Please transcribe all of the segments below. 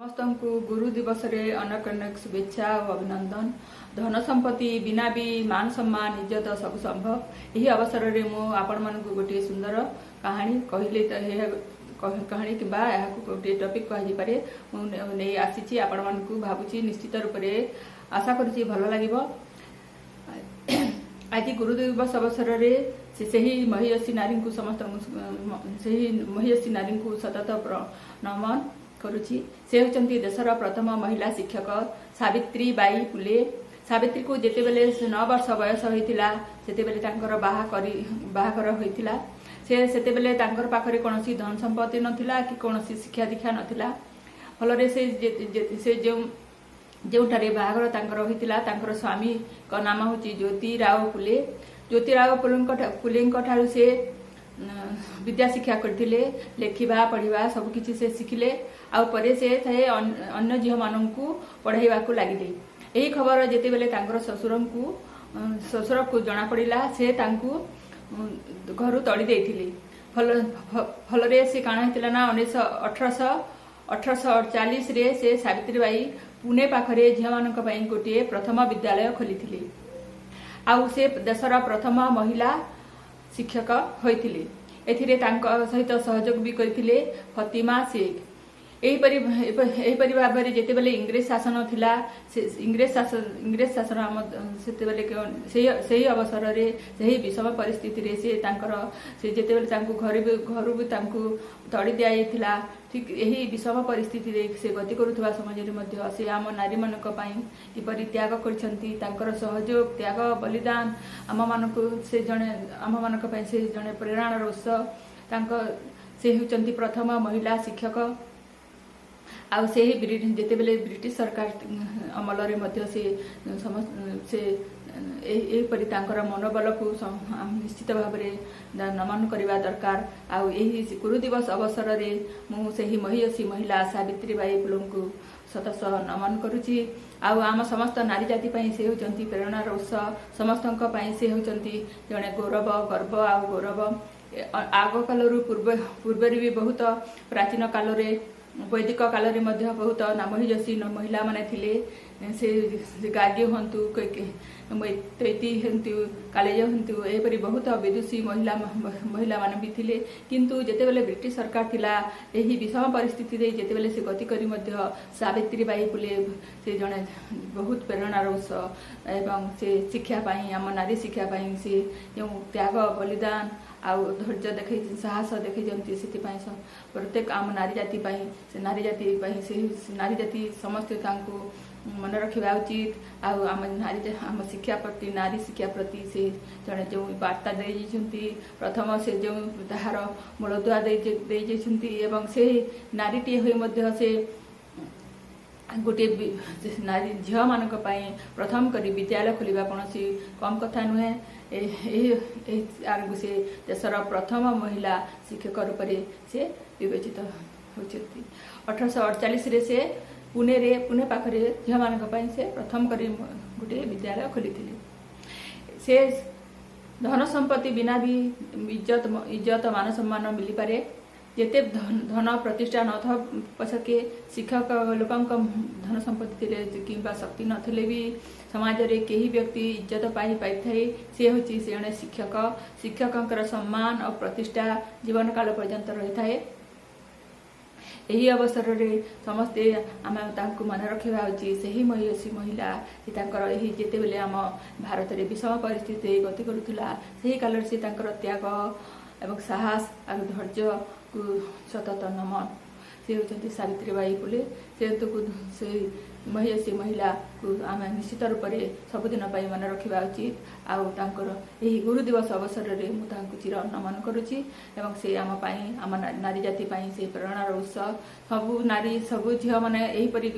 ସମସ୍ତଙ୍କୁ ଗୁରୁ ଦିବସରେ ଅନେକ ଅନେକ ଶୁଭେଚ୍ଛା ଓ ଅଭିନନ୍ଦନ। ଧନ ସମ୍ପତ୍ତି ବିନା ବି ମାନ ସମ୍ମାନ, ଇଜ୍ଜତ ସବୁ ସମ୍ଭବ। ଏହି ଅବସରରେ ମୁଁ ଆପଣମାନଙ୍କୁ ଗୋଟିଏ ସୁନ୍ଦର କାହାଣୀ କହିଲେ ତ ଏହା କାହାଣୀ କିମ୍ବା ଏହାକୁ ଗୋଟିଏ ଟପିକ୍ କୁହାଯାଇପାରେ, ମୁଁ ନେଇ ଆସିଛି ଆପଣମାନଙ୍କୁ। ଭାବୁଛି ନିଶ୍ଚିତ ରୂପରେ ଆଶା କରୁଛି ଭଲ ଲାଗିବ। ଆଜି ଗୁରୁ ଦିବସ ଅବସରରେ ସେହି ମହିୟସୀ ନାରୀଙ୍କୁ, ସମସ୍ତଙ୍କୁ, ସେହି ମହିୟସୀ ନାରୀଙ୍କୁ ସତତ ନମନ କରୁଛି। ସେ ହେଉଛନ୍ତି ଦେଶର ପ୍ରଥମ ମହିଳା ଶିକ୍ଷକ ସାବିତ୍ରୀ ବାଇ ଫୁଲେ। ସାବିତ୍ରୀକୁ ଯେତେବେଳେ 9 ବର୍ଷ ବୟସ ହୋଇଥିଲା, ସେତେବେଳେ ତାଙ୍କର ବାହାଘର ହୋଇଥିଲା। ସେ ସେତେବେଳେ ତାଙ୍କର ପାଖରେ କୌଣସି ଧନ ସମ୍ପତ୍ତି ନଥିଲା କି କୌଣସି ଶିକ୍ଷା ଦୀକ୍ଷା ନଥିଲା। ଫଳରେ ସେ ଯେଉଁଠାରେ ବାହାଘର ତାଙ୍କର ହୋଇଥିଲା, ତାଙ୍କର ସ୍ୱାମୀଙ୍କ ନାମ ହେଉଛି ଜ୍ୟୋତିରାଓ ଫୁଲେ। ଜ୍ୟୋତିରାଓ ଫୁଲେଙ୍କ ଠାରୁ ସେ ବିଦ୍ୟା ଶିକ୍ଷା କରିଥିଲେ। ଲେଖିବା, ପଢ଼ିବା ସବୁ କିଛି ସେ ଶିଖିଲେ। ଆଉ ପରେ ସେ ଅନ୍ୟ ଝିଅମାନଙ୍କୁ ପଢ଼ାଇବାକୁ ଲାଗିଲେ। ଏହି ଖବର ଯେତେବେଳେ ତାଙ୍କର ଶ୍ୱଶୁରକୁ ଜଣାପଡ଼ିଲା, ସେ ତାଙ୍କୁ ଘରୁ ତଡ଼ି ଦେଇଥିଲେ। ଫଳରେ ସେ କାଣ ହେଇଥିଲା ନା 1848ରେ ସେ ସାବିତ୍ରୀବାଇ ପୁନେ ପାଖରେ ଝିଅମାନଙ୍କ ପାଇଁ ଗୋଟିଏ ପ୍ରଥମ ବିଦ୍ୟାଳୟ ଖୋଲିଥିଲେ। ଆଉ ସେ ଦେଶର ପ୍ରଥମ ମହିଳା ଶିକ୍ଷକ ହୋଇଥିଲେ। ଏଥିରେ ତାଙ୍କ ସହିତ ସହଯୋଗ ବି କରିଥିଲେ ଫତିମା ଶେଖ। ଏହିପରି ଭାବରେ ଯେତେବେଳେ ଇଂରେଜ ଶାସନ ଥିଲା, ସେ ଇଂରେଜ ଶାସନ ଆମ ସେତେବେଳେ ସେହି ଅବସରରେ, ସେହି ବିଷମ ପରିସ୍ଥିତିରେ ସେ ତାଙ୍କର ସେ ଯେତେବେଳେ ତାଙ୍କୁ ଘରୁ ବି ତାଙ୍କୁ ତଡ଼ି ଦିଆଯାଇଥିଲା, ଠିକ୍ ଏହି ବିଷମ ପରିସ୍ଥିତିରେ ସେ ଗତି କରୁଥିବା ସମାଜରେ ମଧ୍ୟ ସେ ଆମ ନାରୀମାନଙ୍କ ପାଇଁ କିପରି ତ୍ୟାଗ କରିଛନ୍ତି, ତାଙ୍କର ସହଯୋଗ, ତ୍ୟାଗ, ବଳିଦାନ ଆମମାନଙ୍କୁ ସେ ଜଣେ ଆମମାନଙ୍କ ପାଇଁ ସେ ଜଣେ ପ୍ରେରଣାର ଉତ୍ସ। ସେ ହେଉଛନ୍ତି ପ୍ରଥମ ମହିଳା ଶିକ୍ଷକ। ଆଉ ସେହି ଯେତେବେଳେ ବ୍ରିଟିଶ ସରକାର ଅମଳରେ ମଧ୍ୟ ସେ ସମସ୍ତ ସେ ଏହିପରି ତାଙ୍କର ମନୋବଳକୁ ନିଶ୍ଚିତ ଭାବରେ ନମନ କରିବା ଦରକାର। ଆଉ ଏହି ଗୁରୁ ଦିବସ ଅବସରରେ ମୁଁ ସେହି ମହିୟସୀ ମହିଳା ସାବିତ୍ରୀବାଇ ଫୁଲଙ୍କୁ ଶତଶହ ନମନ କରୁଛି। ଆଉ ଆମ ସମସ୍ତ ନାରୀ ଜାତି ପାଇଁ ସେ ହେଉଛନ୍ତି ପ୍ରେରଣାର ଉତ୍ସ। ସମସ୍ତଙ୍କ ପାଇଁ ସେ ହେଉଛନ୍ତି ଜଣେ ଗୌରବ, ଗର୍ବ ଆଉ ଗୌରବ। ଆଗ କାଳରୁ, ପୂର୍ବରୁ ବି ବହୁତ ପ୍ରାଚୀନ କାଳରେ, ବୈଦିକ କାଳରେ ମଧ୍ୟ ବହୁତ ମହିୟସୀ ମହିଳାମାନେ ଥିଲେ। ସେ ଗାର୍ଗୀ ହୁଅନ୍ତୁ, ମୈତ୍ରେୟୀ ହୁଅନ୍ତୁ, କାଳିଜୀ ହୁଅନ୍ତୁ, ଏହିପରି ବହୁତ ବିଦୁଷୀ ମହିଳାମାନେ ବି ଥିଲେ। କିନ୍ତୁ ଯେତେବେଳେ ବ୍ରିଟିଶ ସରକାର ଥିଲା, ଏହି ବିଷମ ପରିସ୍ଥିତି ଦେଇ ଯେତେବେଳେ ସେ ଗତି କରି ମଧ୍ୟ ସାବିତ୍ରୀବାଇ ଫୁଲେ ସେ ଜଣେ ବହୁତ ପ୍ରେରଣାର ଉତ୍ସ। ଏବଂ ସେ ଶିକ୍ଷା ପାଇଁ, ଆମ ନାରୀ ଶିକ୍ଷା ପାଇଁ ସେ ଯେଉଁ ତ୍ୟାଗ, ବଳିଦାନ ଆଉ ଧୈର୍ଯ୍ୟ ଦେଖେଇ, ସାହସ ଦେଖେଇଛନ୍ତି, ସେଥିପାଇଁ ପ୍ରତ୍ୟେକ ଆମ ନାରୀ ଜାତି ପାଇଁ ସେ ନାରୀ ଜାତି ପାଇଁ ସେ ନାରୀ ଜାତି ସମସ୍ତେ ତାଙ୍କୁ ମନେ ରଖିବା ଉଚିତ। ଆଉ ଆମ ଶିକ୍ଷା ପ୍ରତି, ନାରୀ ଶିକ୍ଷା ପ୍ରତି ସେ ଜଣେ ଯେଉଁ ବାର୍ତ୍ତା ଦେଇଯାଇଛନ୍ତି, ପ୍ରଥମ ସେ ଯେଉଁ ତାହାର ମୂଳଦୁଆ ଦେଇଯାଇଛନ୍ତି ଏବଂ ସେ ନାରୀଟିଏ ହୋଇ ମଧ୍ୟ ସେ ଗୋଟିଏ ନାରୀ ଝିଅମାନଙ୍କ ପାଇଁ ପ୍ରଥମ କରି ବିଦ୍ୟାଳୟ ଖୋଲିବା କୌଣସି କମ୍ କଥା ନୁହେଁ। ଏହି ଆଗକୁ ସେ ଦେଶର ପ୍ରଥମ ମହିଳା ଶିକ୍ଷକ ରୂପରେ ସେ ବିବେଚିତ ହେଉଛନ୍ତି। 1848ରେ ସେ ପୁନେ ପାଖରେ ଝିଅମାନଙ୍କ ପାଇଁ ସେ ପ୍ରଥମ କରି ଗୋଟିଏ ବିଦ୍ୟାଳୟ ଖୋଲିଥିଲେ। ସେ ଧନ ସମ୍ପତ୍ତି ବିନା ବି ଇଜ୍ଜତ, ମାନ ସମ୍ମାନ ମିଳିପାରେ। ଯେତେ ଧନ ପ୍ରତିଷ୍ଠା ନଥାଉ ପଛକେ, ଶିକ୍ଷକ ଲୋକଙ୍କ ଧନ ସମ୍ପତ୍ତି ଥିଲେ କିମ୍ବା ଶକ୍ତି ନଥିଲେ ବି ସମାଜରେ କେହି ବ୍ୟକ୍ତି ଇଜ୍ଜତ ପାଇଥାଏ, ସେ ହେଉଛି ସେ ଜଣେ ଶିକ୍ଷକ। ଶିକ୍ଷକଙ୍କର ସମ୍ମାନ ଓ ପ୍ରତିଷ୍ଠା ଜୀବନ କାଳ ପର୍ଯ୍ୟନ୍ତ ରହିଥାଏ। ଏହି ଅବସରରେ ସମସ୍ତେ ଆମେ ତାଙ୍କୁ ମନେ ରଖିବା ଉଚିତ। ସେହି ମହିୟସୀ ମହିଳା, ସେ ତାଙ୍କର ଏହି ଯେତେବେଳେ ଆମ ଭାରତରେ ବିଷମ ପରିସ୍ଥିତି ଗତି କରୁଥିଲା, ସେହି କାଳରେ ସେ ତାଙ୍କର ତ୍ୟାଗ ଏବଂ ସାହସ ଆଉ ଧୈର୍ଯ୍ୟକୁ ସତତ ନମନ। ସେ ହେଉଛନ୍ତି ସାବିତ୍ରୀବାଇ ଫୁଲେ। ସେ ସେ ମହିୟସୀ ମହିଳାକୁ ଆମେ ନିଶ୍ଚିତ ରୂପରେ ସବୁଦିନ ପାଇଁ ମନେ ରଖିବା ଉଚିତ। ଆଉ ତାଙ୍କର ଏହି ଗୁରୁ ଦିବସ ଅବସରରେ ମୁଁ ତାଙ୍କୁ ଚିର ନମନ କରୁଛି। ଏବଂ ସେ ଆମ ପାଇଁ, ଆମ ନାରୀ ଜାତି ପାଇଁ ସେ ପ୍ରେରଣାର ଉତ୍ସ। ସବୁ ନାରୀ, ସବୁ ଝିଅମାନେ ଏହିପରି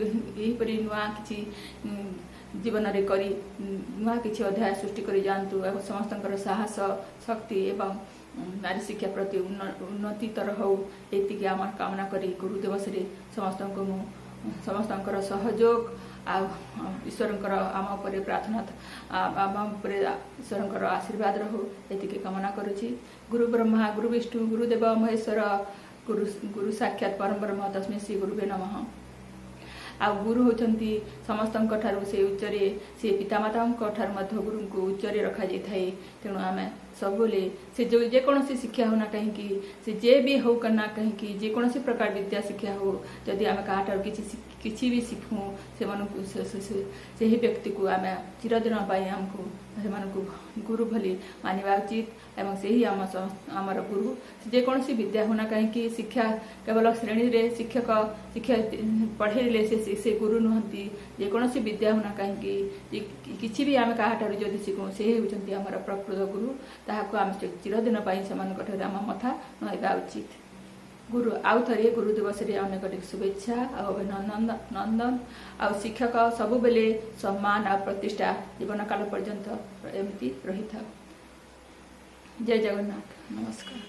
ଏହିପରି ନୂଆ କିଛି ଜୀବନରେ କରି ନୂଆ କିଛି ଅଧ୍ୟାୟ ସୃଷ୍ଟି କରି ଯାଆନ୍ତୁ ଏବଂ ସମସ୍ତଙ୍କର ସାହସ, ଶକ୍ତି ଏବଂ ନାରୀ ଶିକ୍ଷା ପ୍ରତି ଉନ୍ନତିତର ହଉ, ଏତିକି ଆମର କାମନା କରି ଗୁରୁ ଦିବସରେ ସମସ୍ତଙ୍କୁ ମୁଁ ସମସ୍ତଙ୍କର ସହଯୋଗ ଆଉ ଈଶ୍ୱରଙ୍କର ଆମ ଉପରେ ପ୍ରାର୍ଥନା, ଆମ ଉପରେ ଈଶ୍ୱରଙ୍କର ଆଶୀର୍ବାଦ ରହୁ, ଏତିକି କାମନା କରୁଛି। ଗୁରୁ ବ୍ରହ୍ମା, ଗୁରୁ ବିଷ୍ଣୁ, ଗୁରୁଦେବ ମହେଶ୍ୱର, ଗୁରୁ ଗୁରୁ ସାକ୍ଷାତ ପରମ ବ୍ରହ୍ମ, ତସ୍ମୈ ଶ୍ରୀ ଗୁରୁବେ ନମଃ। ଆଉ ଗୁରୁ ହେଉଛନ୍ତି ସମସ୍ତଙ୍କ ଠାରୁ ସେ ଉଚ୍ଚରେ, ସେ ପିତାମାତାଙ୍କ ଠାରୁ ମଧ୍ୟ ଗୁରୁଙ୍କୁ ଉଚ୍ଚରେ ରଖାଯାଇଥାଏ। ତେଣୁ ଆମେ ସବୁବେଳେ ସେ ଯେଉଁ ଯେକୌଣସି ଶିକ୍ଷା ହେଉ ନା କାହିଁକି, ସେ ଯେ ବି ହେଉ ନା କାହିଁକି, ଯେକୌଣସି ପ୍ରକାର ବିଦ୍ୟା ଶିକ୍ଷା ହେଉ, ଯଦି ଆମେ କାହାଠାରୁ କିଛି ବି ଶିଖୁ, ସେମାନଙ୍କୁ ସେହି ବ୍ୟକ୍ତିକୁ ଆମେ ଚିରଦିନ ପାଇଁ ଆମକୁ ସେମାନଙ୍କୁ ଗୁରୁ ଭଳି ମାନିବା ଉଚିତ ଏବଂ ସେହି ଆମର ଗୁରୁ। ଯେକୌଣସି ବିଦ୍ୟା ହେଉ ନା କାହିଁକି, ଶିକ୍ଷା କେବଳ ଶ୍ରେଣୀରେ ଶିକ୍ଷକ ଶିକ୍ଷା ପଢ଼େଇଲେ ସେ ଗୁରୁ ନୁହନ୍ତି। ଯେକୌଣସି ବିଦ୍ୟା ହେଉ ନା କାହିଁକି, କିଛି ବି ଆମେ କାହାଠାରୁ ଯଦି ଶିଖୁ, ସେ ହେଉଛନ୍ତି ଆମର ପ୍ରକୃତ ଗୁରୁ। ତାହାକୁ ଆମେ ଚିରଦିନ ପାଇଁ ସେମାନଙ୍କ ଠାରୁ ଆମ ମଥା ନଇବା ଉଚିତ। ଗୁରୁ ଆଉ ଥରେ ଗୁରୁ ଦିବସରେ ଅନେକ ଅନେକ ଶୁଭେଚ୍ଛା ଆଉ ଅଭିନନ୍ଦନ ନନ୍ଦନ। ଆଉ ଶିକ୍ଷକ ସବୁବେଳେ ସମ୍ମାନ ଆଉ ପ୍ରତିଷ୍ଠା ଜୀବନ କାଳ ପର୍ଯ୍ୟନ୍ତ ଏମିତି ରହିଥାଉ। ଜୟ ଜଗନ୍ନାଥ, ନମସ୍କାର।